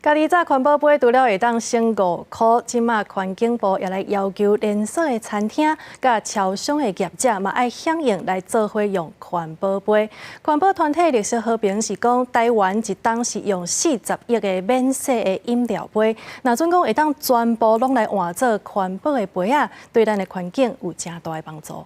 家己紮環保杯除了會當省5箍，這馬環境部也來要求連鎖的餐廳佮超商的業者嘛愛響應來做伙用環保杯。環保團體綠色和平是講，台灣一冬是用40億个免洗的飲料杯，若準講會當全部攏來換做環保的杯仔，對咱的環境有誠大的幫助。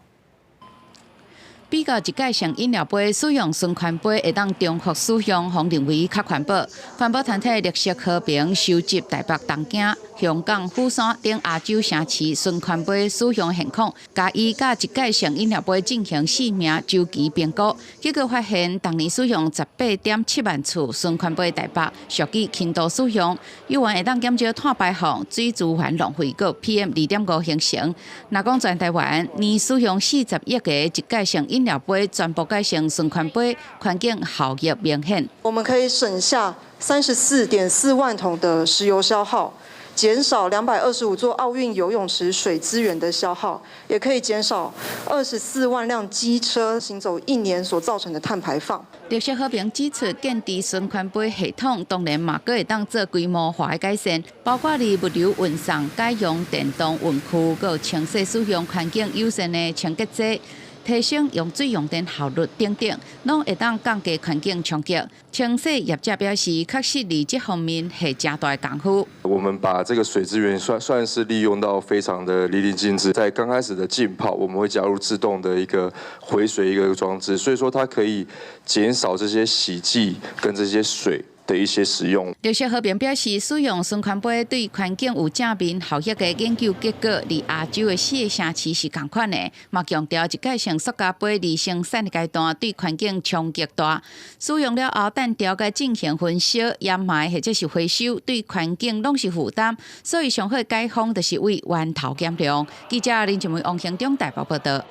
比較一過性飲料杯使用循環杯會當重複使用，予認為較環保。環保團體綠色和平收集台北、東京、香港、釜山等亞洲城市循環杯使用現況，共伊佮一過性飲料杯進行生命週期評估，結果發現，逐年使用18.7萬次循環杯台北屬於輕度使用，猶原會當減少碳排放、水資源浪費佮 PM 2.5形成。若講全台灣年使用40億个一過性飲料杯全部改成循環杯，環境效益明顯。我們可以省下34.4萬桶的石油消耗，減少225座奧運游泳池水資源的消耗，也可以減少24萬輛機車行走一年所造成的碳排放。綠色和平指出，建置循環杯系統當然嘛，閣會當做規模化的改善，包括佇物流運送、改用電動運具、閣清洗使用環境友善的清潔劑，提升用水用電效率等等，攏會當降低環境衝擊。清洗業者表示，確實佇這方面下誠大的功夫。我們把這個水資源算是利用到非常的淋漓盡致。在剛開始的浸泡，我們會加入自動的一個回水一個裝置，所以說它可以減少這些洗劑跟這些水的一些使用。綠色和平表示，使用循環杯對環境有正面效益的研究結果，佇亞洲的四個城市是仝款的，嘛強調一過性塑膠杯佇生產的階段對環境衝擊大，使用了後等調該進行焚燒、掩埋或者是回收，對環境攏是負擔，所以上好解方就是為源頭減量。記者林靜梅、王興中台北報道。